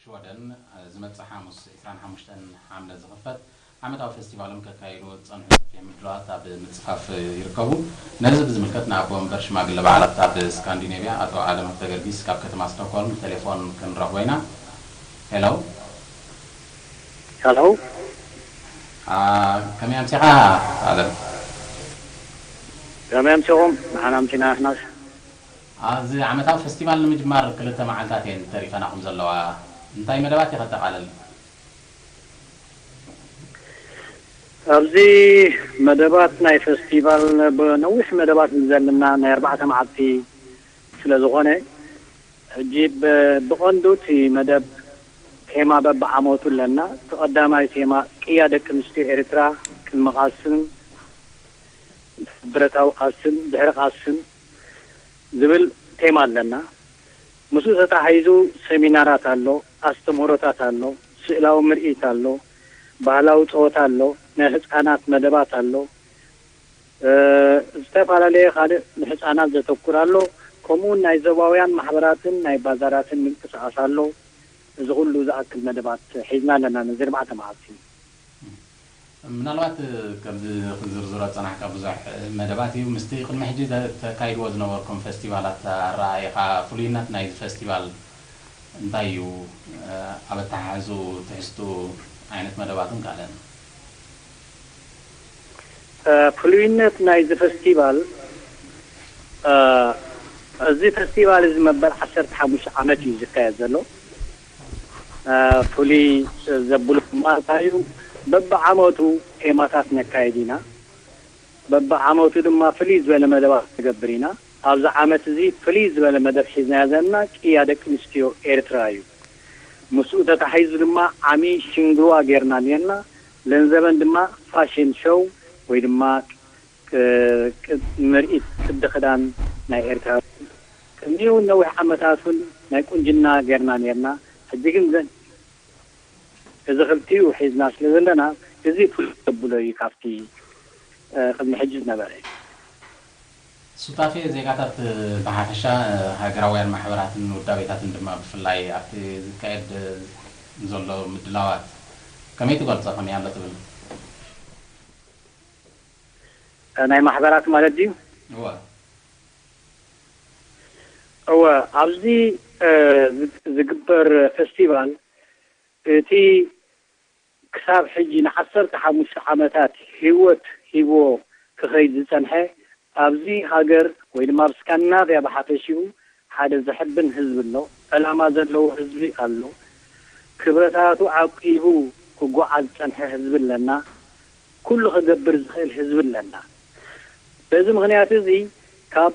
ሽወደን ዝመጽእ ሓሙስ ዕስራን ሓሙሽተን ሓምለ ዝኽፈት ዓመታዊ ፈስቲቫሎም ከካይዱ ዝጸንሑ ሰፊሕ ምድላዋት ኣብ ምጽፋፍ ይርከቡ። ነዚ ብዝምልከት ንኣቦ ወንበር ሽማግለ በዓላት ኣብ ስካንዲኔቭያ ኣቶ ኣለም ሃብተገርጊስ ካብ ከተማ ስቶክሆልም ብቴሌፎን ክንረኽቦ ኢና። ሄሎ። ሄሎ። ከመይ ኣምሲኻ ኣለም? ከመይ ኣምሲኹም? ንዓና ኣምሲና ንሕናስ። እዚ ዓመታዊ ፈስቲቫል ንምጅማር ክልተ መዓልታት እየን ተሪፈናኹም ዘለዋ። እንታይ መደባት እዩ ከጠቓልል? ኣብዚ መደባት ናይ ፈስቲቫል፣ ነዊሕ መደባት ዘለና ናይ ኣርባዕተ መዓልቲ ስለ ዝኾነ፣ ሕጂ ብቐንዱ እቲ መደብ ቴማ በብዓመቱ ኣለና። እቲ ቀዳማይ ቴማ ቅያ ደቂ ኣንስትዮ ኤርትራ ቅድሚ ቃልስን ብረታዊ ቃልስን ድሕሪ ቃልስን ዝብል ቴማ ኣለና። ምስኡ ተታሒዙ ሰሚናራት ኣሎ፣ ኣስተምህሮታት ኣሎ፣ ስእላዊ ምርኢት ኣሎ፣ ባህላዊ ፀወታ ኣሎ፣ ናይ ህፃናት መደባት ኣሎ፣ ዝተፈላለየ ካልእ ንህፃናት ዘተኩር ኣሎ። ከምኡውን ናይ ዞባውያን ማሕበራትን ናይ ባዛራትን ምንቅስቃስ ኣሎ። እዚ ኩሉ ዝኣክል መደባት ሒዝና ኣለና ነዚ ኣርባዕተ መዓልቲ። ምናልባት ከምዚ ክትዝርዝሮ ዝጸናሕካ ብዙሕ መደባት እዩ። ምስቲ ቅድሚ ሕጂ ተካይድዎ ዝነበርኩም ፈስቲቫላት ኣረኣእኻ ፍሉይነት ናይዚ ፈስቲቫል እንታይ እዩ? ኣብ ኣተሓሕዝኡ ትሕዝትኡ ዓይነት መደባትን ካልእን። ፍሉይነት ናይዚ ፈስቲቫል፣ እዚ ፈስቲቫል እዚ መበል ዓሰርተ ሓሙሽተ ዓመት እዩ ዝካየድ ዘሎ። ፍሉይ ዘብሎ ድማ እንታይ እዩ? በብዓመቱ ቴማታት ነካይድ ኢና። በብዓመቱ ድማ ፍልይ ዝበለ መደባት ንገብር ኢና። ኣብዚ ዓመት እዚ ፍልይ ዝበለ መደብ ሒዝናዮ ዘለና ቅያ ደቂ ኣንስትዮ ኤርትራ እዩ። ምስኡ ተታሒዙ ድማ ዓሚ ሽንግዋ ጌርና ኔርና። ለንዘበን ድማ ፋሽን ሾው ወይ ድማ ምርኢት ቅዲ ክዳን ናይ ኤርትራ ቅድሚኡ እውን ነዊሕ ዓመታት እውን ናይ ቁንጅና ጌርና ኔርና። ሕጂ ግን ዘን እዚ ክልቲኡ ሒዝና ስለ ዘለና እዚ ፍሉይ ዘብሎ እዩ ካብቲ ቅድሚ ሕጂ ዝነበረ። ሱታፌ ዜጋታት ብሓፈሻ ሃገራውያን ማሕበራትን ውዳቤታትን ድማ ብፍላይ ኣብቲ ዝካየድ ዘሎ ምድላዋት ከመይ ትገልጾ? ከመይ ኣሎ ትብል? ናይ ማሕበራት ማለት ድዩ? እወ። እወ፣ ኣብዚ ዝግበር ፈስቲቫል እቲ ክሳብ ሕጂ ንዓሰርተ ሓሙሽተ ዓመታት ህይወት ሂብዎ ክኸይድ ዝጸንሐ ኣብዚ ሃገር ወይ ድማ ኣብ ስካንዲናቭያ ብሓፈሽኡ ሓደ ዘሕብን ህዝቢ ኣሎ። ዕላማ ዘለዎ ህዝቢ ኣሎ። ክብረታቱ ዓቂቡ ክጓዓዝ ዝጸንሐ ህዝቢ ኣለና። ኩሉ ክገብር ዝኽእል ህዝቢ ኣለና። በዚ ምኽንያት እዚ ካብ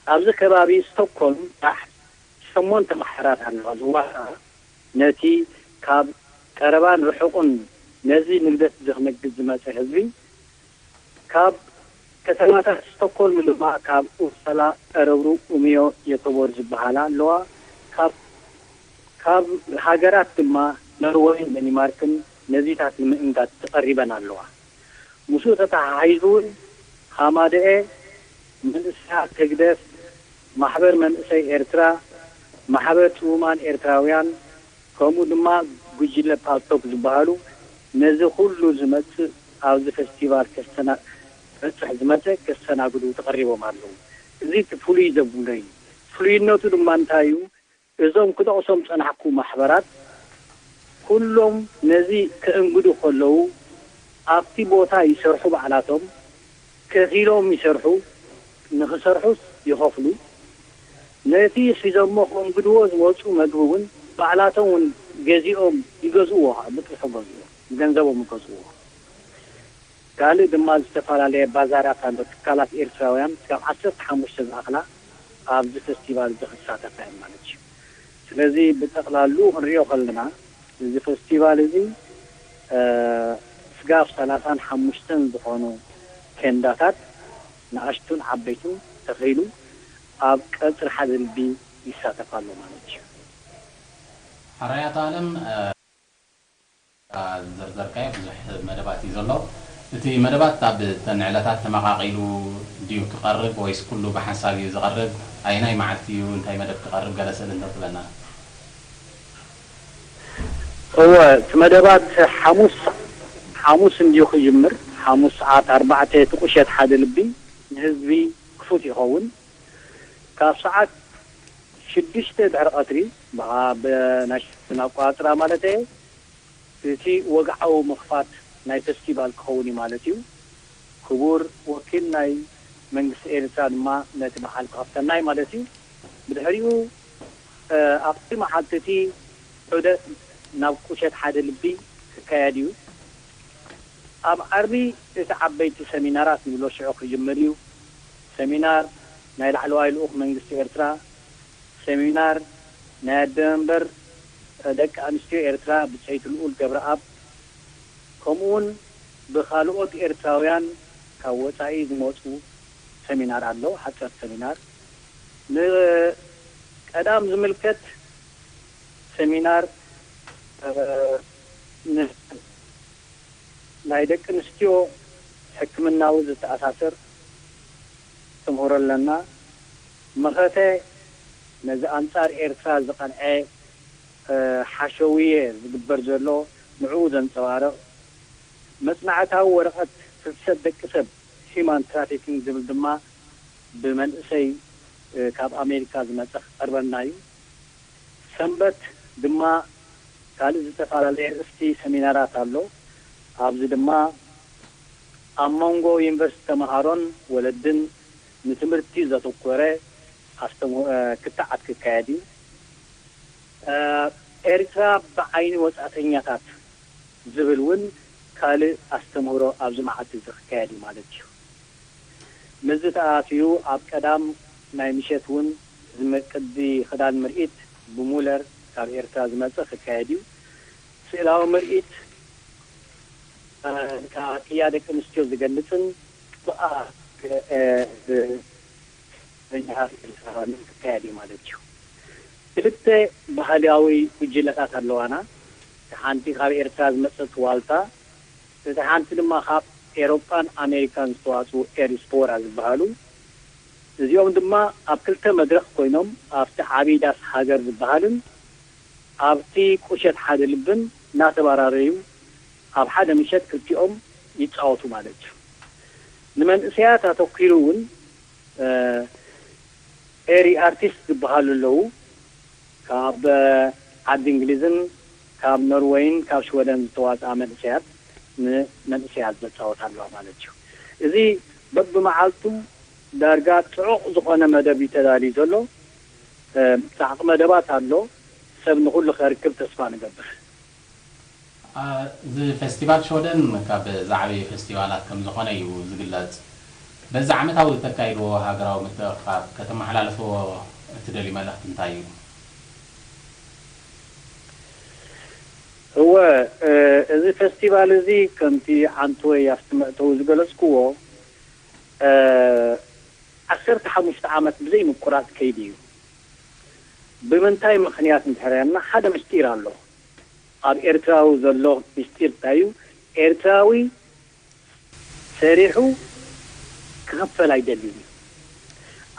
ኣብዚ ከባቢ ስቶክሆልም ጥራሕ ሸሞንተ ማሕበራት ኣለዋ ዝዋሳኣ ነቲ ካብ ቀረባን ርሑቕን ነዚ ንግደት እዚ ክነግድ ዝመጸ ህዝቢ ካብ ከተማታት ስቶኮልም ድማ ካብ ኡፕሳላ፣ ኤረብሩ፣ ኡሚዮ፣ ዮቶቦሪ ዝበሃላ ኣለዋ። ካብ ካብ ሃገራት ድማ ኖርወይን ደኒማርክን ነዚታት ንምእንጋድ ተቐሪበን ኣለዋ። ምስኡ ተተሓሒዙ እውን ሃማደኤ፣ መንእሰያት ህግደፍ፣ ማሕበር መንእሰይ ኤርትራ፣ ማሕበር ጽውማን ኤርትራውያን፣ ከምኡ ድማ ጉጅለ ፓልቶክ ዝበሃሉ ነዚ ኩሉ ዝመጽእ ኣብዚ ፈስቲቫል ከስተና በጽሕ ዝመጸ ከስተናግዱ ተቐሪቦም ኣለዉ። እዚ እቲ ፍሉይ ዘብሎ እዩ። ፍሉይነቱ ድማ እንታይ እዩ? እዞም ክጠቕሶም ጸናሕኩ ማሕበራት ኩሎም ነዚ ከእንግዱ ከለዉ ኣብቲ ቦታ ይሰርሑ ባዕላቶም ከፊሎም ይሰርሑ፣ ንኽሰርሑስ ይኸፍሉ። ነቲ ሒዞሞ ከእንግድዎ ዝወጹ መግቢ እውን ባዕላቶም እውን ገዚኦም ይገዝእዎ፣ ከዓ ብጥርሑ ገዝእዎ፣ ብገንዘቦም ይገዝእዎ። ካልእ ድማ ዝተፈላለየ ባዛራት ኣሎ። ትካላት ኤርትራውያን ክሳብ ዓሰርተ ሓሙሽተ ዝኣኽላ ኣብዚ ፈስቲቫል እዚ ክሳተፋ እየን ማለት እዩ። ስለዚ ብጠቕላሉ ክንሪኦ ከለና እዚ ፈስቲቫል እዚ ስጋብ ሰላሳን ሓሙሽተን ዝኾኑ ቴንዳታት ንኣሽቱን ዓበይቱን ተኺሉ ኣብ ቀጽሪ ሓደ ልቢ ይሳተፍ ኣሎ ማለት እዩ። ሕራይ ኣቶ ኣለም፣ ዝዘርዘርካዮ ብዙሕ መደባት እዩ ዘሎ። እቲ መደባት ኣብ እተን ዕለታት ተመቓቒሉ ድዩ ክቐርብ ወይስ ኩሉ ብሓንሳብ እዩ ዝቐርብ? ኣየናይ መዓልቲ እዩ እንታይ መደብ ክቐርብ ገለ ስእሊ እንተትበና። እወ፣ እቲ መደባት ሓሙስ፣ ሓሙስ እንድዩ ክጅምር። ሓሙስ ሰዓት ኣርባዕተ እቲ ቁሸት ሓደ ልቢ ንህዝቢ ክፉት ይኸውን። ካብ ሰዓት ሽዱሽተ ድሕሪ ቀትሪ፣ ብኣ-፣ ብናይ ሽዱሽተ ኣቆጻጽራ ማለት እየ፣ እቲ ወግዓዊ ምኽፋት ናይ ፈስቲቫል ክኸውን እዩ ማለት እዩ። ክቡር ወኪል ናይ መንግስቲ ኤርትራ ድማ ነቲ በዓል ክኸፍተልና እዩ ማለት እዩ። ብድሕሪኡ፣ እ፣ ኣብቲ መዓልቲ እቲ ዑደት ናብ ቁሸት ሓደ ልቢ ክካየድ እዩ። ኣብ ዓርቢ እቲ ዓበይቲ ሰሚናራት ንብሎ ሽዑ ክጅምር እዩ። ሰሚናር ናይ ላዕለዋይ ልኡኽ መንግስቲ ኤርትራ፣ ሰሚናር ናይ ኣደ መንበር ደቂ ኣንስትዮ ኤርትራ ብጸይቲ ልኡል ገብረኣብ፣ ከምኡውን ብኻልኦት ኤርትራውያን ካብ ወጻኢ ዝመጹ ሰሚናር ኣሎ፣ ሓጸርቲ ሰሚናር። ንቀዳም ዝምልከት ሰሚናር፣ እ፣ ን-፣ ናይ ደቂ ኣንስትዮ ሕክምናዊ ዝተኣሳሰር ኣስተምህሮ ኣለና። መኸተ ነዚ ኣንጻር ኤርትራ ዝቐንዐ፣ እ፣ ሓሸውየ ዝግበር ዘሎ ንዕኡ ዘንጸባርቕ፣ መጽናዕታዊ ወረቐት ፍልሰት ደቂ ሰብ፣ ሂዩማን ትራፊኪንግ፣ ዝብል ድማ ብመንእሰይ፣ እ፣ ካብ ኣሜሪካ ዝመጸ ክቐርበልና እዩ። ሰንበት ድማ ካልእ ዝተፈላለየ ኣርእስቲ ሰሚናራት ኣሎ። ኣብዚ ድማ ኣብ መንጎ ዩኒቨርሲቲ ተመሃሮን ወለድን ንትምህርቲ ዘተኮረ ኣስተምህሮ፣ እ፣ ክትዓት ክካየድ እዩ። እ፣ ኤርትራ ብዓይኒ ወጻእተኛታት ዝብል እውን ካልእ ኣስተምህሮ ኣብዚ መዓልቲ እዚ ክካየድ እዩ ማለት እዩ። ምስዚ ተኣሳሲሩ ኣብ ቀዳም ናይ ምሸት እውን ዝም-፣ ቅዲ ክዳን ምርኢት ብሙለር ካብ ኤርትራ ዝመጸ ክካየድ እዩ። ስእላዊ ምርኢት፣ እ፣ ቅያ ደቂ ኣንስትዮ ዝገልጽን ቅብኣ፣ እ፣ ብ-፣ ክካየድ እዩ ማለት እዩ። ክልተ ባህላዊ ጉጅለታት ኣለዋና። እቲ ሓንቲ ካብ ኤርትራ ዝመጸት ዋልታ፣ እቲ ሓንቲ ድማ ካብ ኤሮጳን ኣሜሪካን ዝተዋጽኡ ኤሪስፖራ ዝበሃሉ። እዚኦም ድማ ኣብ ክልተ መድረኽ ኮይኖም ኣብቲ ዓብዪ ዳስ ሃገር ዝበሃልን ኣብቲ ቁሸት ሓደ ልብን እናተባራረዩ ኣብ ሓደ ምሸት ክልቲኦም ይጻወቱ ማለት እዩ። ንመንእሰያት ኣተኲሩ እውን፣ እ፣ ኤሪ ኣርቲስት ዝበሃሉ ኣለዉ። ካብ ዓዲ እንግሊዝን ካብ ኖርወይን ካብ ሽወደን ዝተዋፅኣ መንእሰያት ንመንእሰያት ዘፃወት ኣለዋ ማለት እዩ። እዚ በብመዓልቱ ዳርጋ ፅዑቕ ዝኾነ መደብ እዩ ተዳልዩ ዘሎ። እ፣ ፃዕቂ መደባት ኣሎ። ሰብ ንኹሉ ከርክብ ተስፋ ንገብር። አ፣ እዚ ፌስቲቫል ሽወደን ካብ ዝዓበየ ፌስቲቫላት ከም ዝኾነ እዩ ዝግለጽ። በዚ ዓመታዊ እተካይድዎ ሃገራዊ ምትእኽኻብ ከተመሓላልፍዎ እትደልዩ መልእኽቲ እንታይ እዩ? እወ፣ እ፣ እዚ ፌስቲቫል እዚ ከምቲ ዓንትወይ ኣብቲ መእተዊ ዝገለጽክዎ፣ እ፣ ዓሰርተ ሓሙሽተ ዓመት ብዘይ ምቁራጽ ከይዱ እዩ። ብምንታይ ምኽንያት እንድሕር ኢልና፣ ሓደ ምስጢር ኣሎ። ኣብ ኤርትራዊ ዘሎ ምስጢር እንታይ እዩ? ኤርትራዊ ሰሪሑ ክኽፈል ኣይደልን እዩ።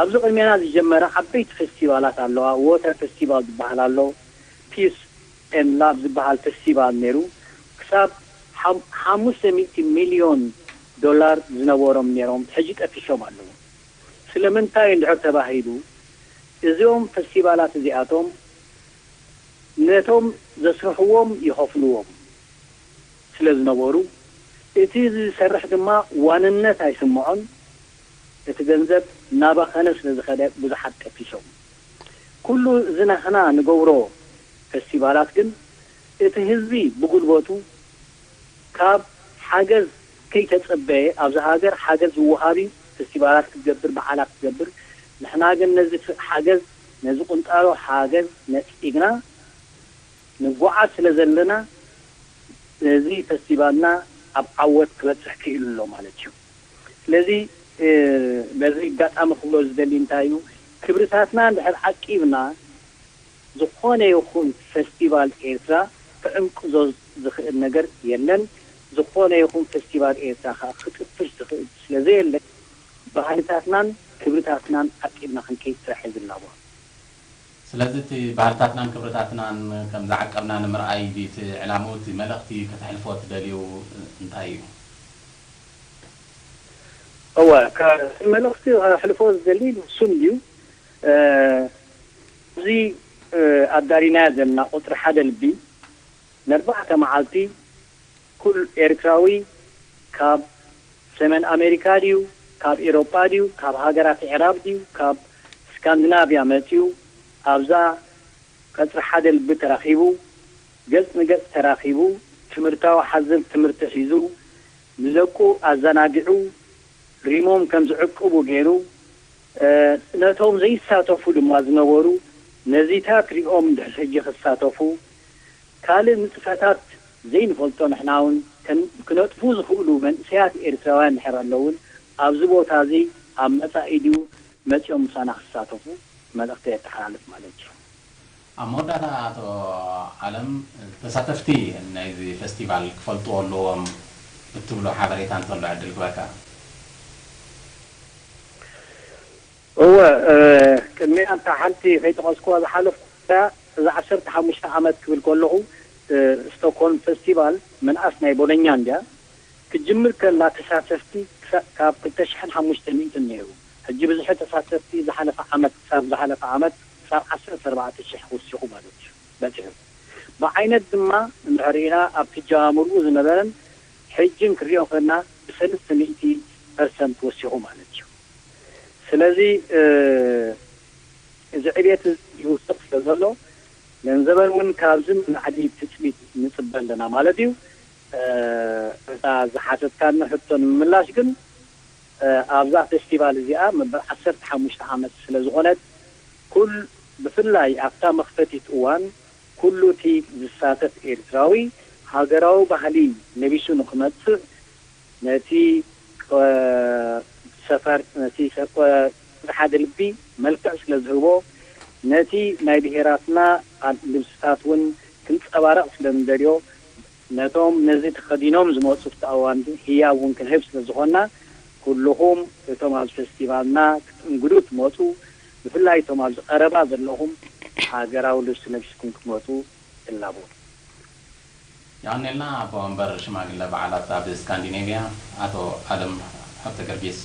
ኣብዚ ቅድሜና ዝጀመረ ዓበይቲ ፌስቲቫላት ኣለዋ። ዎተር ፌስቲቫል ዝበሃል ኣሎ፣ ፒስ ኤንድ ላቭ ዝበሃል ፌስቲቫል ነይሩ። ክሳብ ሓም-፣ ሓሙሽተ ሚእቲ ሚልዮን ዶላር ዝነበሮም ነይሮም፣ ሕጂ ጠፊሾም ኣለዉ። ስለምንታይ እንድሕር ተባሂሉ፣ እዚኦም ፌስቲቫላት እዚኣቶም ነቶም ዘስርሕዎም ይኸፍልዎም ስለ ዝነበሩ፣ እቲ ዝሰርሕ ድማ ዋንነት ኣይስምዖን። እቲ ገንዘብ እናባኸነ ስለ ዝኸደ ብዙሓት ጠፊሾም። ኩሉ እዚ ናህና ንገብሮ ፌስቲቫላት ግን እቲ ህዝቢ ብጉልበቱ ካብ ሓገዝ ከይተጸበየ ኣብዛ ሃገር ሓገዝ ይወሃብ እዩ። ፌስቲቫላት ክትገብር፣ በዓላት ክትገብር፣ ንሕና ግን ነዚ ፍ-፣ ሓገዝ፣ ነዚ ቁንጣሮ ሓገዝ ነጺግና ንጓዓዝ ስለ ዘለና፣ እዚ ፌስቲቫልና ኣብ ዓወት ክበጽሕ ክኢሉ ኣሎ ማለት እዩ። ስለዚ፣ እ፣ በዚ ኣጋጣሚ ክብሎ ዝደሊ እንታይ እዩ፣ ክብርታትና እንድሕር ዓቂብና፣ ዝኾነ ይኹን ፌስቲቫል ኤርትራ ክዕንቅዞ ዝኽእል ነገር የለን። ዝኾነ ይኹን ፌስቲቫል ኤርትራ ከኣ ክጥፍሽ ዝኽእል ስለ ዘየለ፣ ባህልታትናን ክብርታትናን ዓቂብና ክንከይድ ጥራሕ እዩ ዝላቦ። ስለዚ እቲ ባህልታትናን ክብርታትናን ከም ዝዓቀብና ንምርኣይ ድዩ እቲ ዕላምኡ፣ እቲ መልእኽቲ ከተሕልፎ ትደልዩ እንታይ እዩ? እወ፣ እቲ መልእኽቲ ከሕልፎ ዝደሊ ንሱን እዩ። እዚ ኣዳሊናዮ ዘለና ቁፅሪ ሓደ ልቢ ንኣርባዕተ መዓልቲ ኩል ኤርትራዊ ካብ ሰሜን ኣሜሪካ ድዩ፣ ካብ ኤሮጳ ድዩ፣ ካብ ሃገራት ኣዕራብ ድዩ፣ ካብ ስካንዲናቭያ መጺኡ ኣብዛ ቀጽሪ ሓደ ልቢ ተራኺቡ፣ ገጽ ንገጽ ተራኺቡ፣ ትምህርታዊ ሓዘል ትምህርቲ ሒዙ፣ ንደቁ ኣዘናጊዑ፣ ሪሞም ከም ዝዕቅቡ ገይሩ፣ ነቶም ዘይሳተፉ ድማ ዝነበሩ ነዚታት ሪኦም ድሕሪ ሕጂ ክሳተፉ፣ ካልእ ንጥፈታት ዘይንፈልጦ ንሕና እውን ክነጥፉ ዝኽእሉ መንእሰያት ኤርትራውያን እንድሕር ኣለውን ኣብዚ ቦታ እዚ ኣብ መጻኢ ድዩ መጺኦም ምሳና ክሳተፉ መልእኽቲ የተሓላልፍ ማለት እዩ። ኣብ መወዳእታ ኣቶ ዓለም፣ ተሳተፍቲ ናይዚ ፈስቲቫል ክፈልጥዎ ኣለዎም እትብሎ ሓበሬታ እንተሎ ዕድል ክበካ። እወ፣ ቅድሚያ እታ ሓንቲ ከይጠቐስኩዋ ዝሓለፍኩ እዛ ዓሰርተ ሓሙሽተ ዓመት ክብል ከለኹ ስቶክሆልም ፈስቲቫል ምንኣስ ናይ ቦሎኛ እንድያ። ክትጅምር ከላ ተሳተፍቲ ካብ ክልተ ሽሕን ሓሙሽተ ሚእትን ነይሩ። ሕጂ ብዝሒ ተሳተፍቲ ዝሓለፈ ዓመት ክሳብ ዝሓለፈ ዓመት ክሳብ ዓሰርተ ኣርባዕተ ሽሕ ወሲኹ ማለት እዩ በፂሑ። ብዓይነት ድማ እንድሕር ርኢና ኣብቲ ጀማምርኡ ዝነበረን ሕጅን ክሪኦ ከና ብሰለስተ ሚእቲ ፐርሰንት ወሲኹ ማለት እዩ። ስለዚ እዚ ዕብየት እዚ ይውስኽ ስለ ዘሎ ገንዘበን እውን ካብዚ ንላዕሊ ትፅቢት ንፅበ ኣለና ማለት እዩ። እታ ዝሓተትካኒ ሕቶ ንምምላሽ ግን ኣብዛ ፌስቲቫል እዚኣ መበል ዓሰርተ ሓሙሽተ ዓመት ስለ ዝኾነት ኩል ብፍላይ ኣብታ መኽፈቲት እዋን ኩሉ እቲ ዝሳተፍ ኤርትራዊ ሃገራዊ ባህሊ ለቢሱ ንክመፅእ ነቲ ሰፈር ነቲ ሓደ ልቢ መልክዕ ስለ ዝህቦ ነቲ ናይ ብሄራትና ልብስታት እውን ክንፀባረቕ ስለ ንደልዮ ነቶም ነዚ ተኸዲኖም ዝመፁ ኣብቲ እዋን ህያብ እውን ክንህብ ስለ ዝኾንና ኩልኹም እቶም ኣብዚ ፌስቲቫልና ክትእንግዱ ትመፁ ብፍላይ እቶም ኣብዚ ቀረባ ዘለኹም ሃገራዊ ልብሲ ለቢስኩም ክትመፁ እላቦ። የቐኔልና ኣቦ ወንበር ሽማግለ በዓላት ኣብ ስካንዲኔቭያ ኣቶ ኣለም ሃብተገርጊስ።